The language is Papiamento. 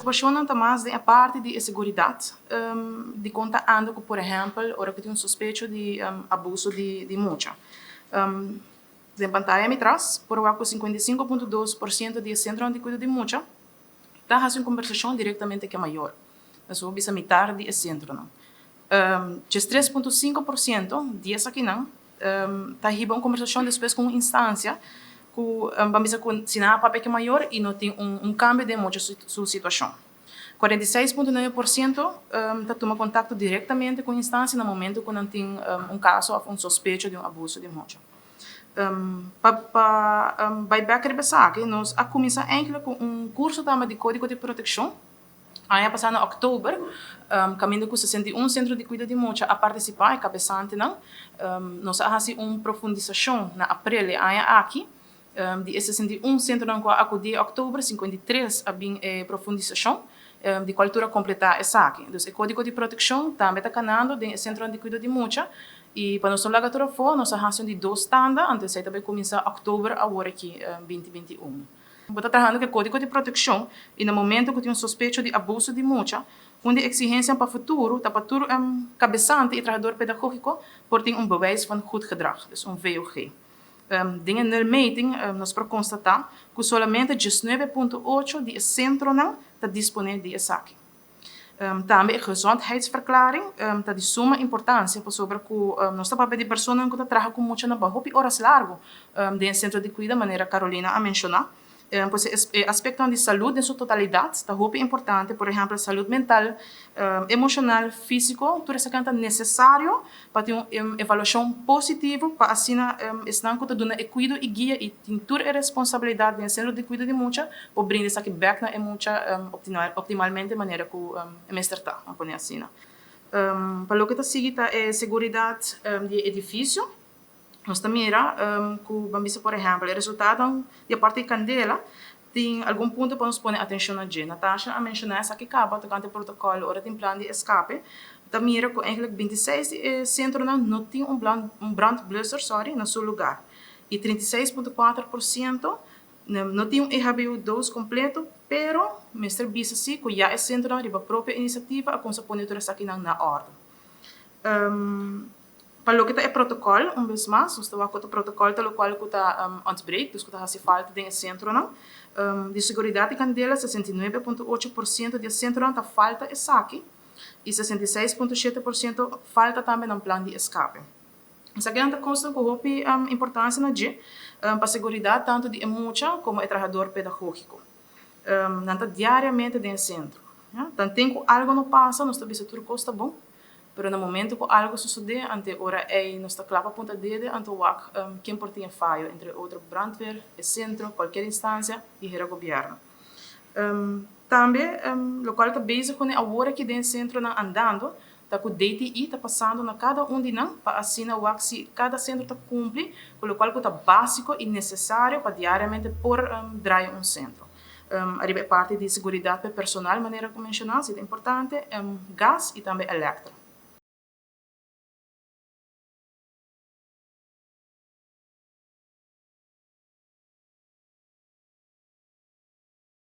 Preokupashonnan ta mas den e parti di e seguridat di kon ta anda ku por ehèmpel ora ku tin un sospecho di abuso di mucha. Den pantaya mi tras por wak ku 55,2% di e sentronan di kuido di mucha ta hasi un kombersashon direktamente ku e mayor. Nos bisa mitar di e sentronan. 13,5% di esakinan ta hiba un kombersashon despues ku un instansia ku ban bisa ku si nan a papia ku e mayor i no tin un kambio den mucha su situashon. 46,9% ta tuma kontakto direktamente ku un instansia na momento ku nan tin un kaso òf un sospecho di un abuso di mucha. Pa bai bèk riba esaki nos a kuminsá enkele ku un kurso tambe di kódigo di protekshon. Aña pasá na òktober, kaminda ku 61 sentro di kuido di mucha a partisipá, e kabesantenan, nos a hasi un profundisashon na aprel e aña aki. Di e 61 sentronan ku a akudí e òktober, 53 a bin e profundisashon, di kual tur a kompletá esaki. Dus e kódigo di protekshon tambe ta kanando den e sentronan di kuido di mucha i pa nos no laga tur afó, nos a hasi un di dos tanda, anto esei ta bai kuminsá òktober awor aki 2021. Bo ta trahando ku e kódigo di protekshon i na momento ku tin un sospecho di abuso di mucha, un di eksigensianan pa futuro ta pa tur kabesante i trahador pedagógiko por tin un bewijs van goed gedrag, dus un VOG. Den e nulmeting nos por konstatá ku solamente 19,8 di e sentronan ta disponé di esaki. Tambe e gezondheidsverklaring ta di suma importansia pasobra ku nos ta papia di personanan ku ta traha ku muchanan pa hopi oras largu den e sentro di kuida manera Carolina a menshoná. Pues e aspektonan di salud den su totalidat ta hopi importante, por ehèmpel salud mental, emoshonal, físiko, tur esakinan ta nesesario pa tin un evaluashon positivo pa asina esnan ku ta duna e kuido i guia i tin tur e responsabilidat den e sentro di kuido di mucha por brinda esaki bèk na e mucha optimalmente manera ku e mester ta, a pone asina. Pa loke ta sigui ta e seguridat di e edifisio. Nos ta mira ku ban bisa por ehèmpel e resultadonan di e parti di kandela tin algun punto pa nos pone atenshon na dje. Natasha a menshoná esaki kaba tokante protokòl ora tin plan di eskape. Ta mira ku eigentlik 26 di e sentronan no tin un un brandblusser sorry na su lugar i 36,4% no tin un EHBO dos kompleto pero mester bisa si ku ya e sentronan riba propio inisiativa a kumsa pone tur esakinan na òrdu. Pa loke ta e protokòl, un bes mas, nos ta wak ku ta protokòl ta lokual ku ta ontbreekt, dus ku ta hasi falta den e sentronan di seguridat di kandela. 69,8% di e sentronan ta falta esaki i 66,7% falta tambe nan plan di eskape. Esakinan ta kosnan ku hopi importansia na dje pa seguridat tantu di e mucha komo e trahador pedagógiko. Nan ta diariamente den e sentro. Tanten ku algu no pasa nos ta bisa tur kos ta bon. Pero na momento ku algu sosodé, ante ora ei nos ta kla pa punta dede, anto wak ken por tin e fayo, entre otro brandweer, e sentro, kualkier instansia i hera gobièrnu. Tambe lokual ta bezig kuné awor aki den e sentronan andando ta ku DTI ta pasando na kada un di nan pa asina wak si kada sentro ta kumpli ku lokual ku ta básiko i nesesario pa diariamente por draai un sentro. Ariba e parti di seguridat pa e personal manera ku menshoná si ta importante, gas i tambe elektra.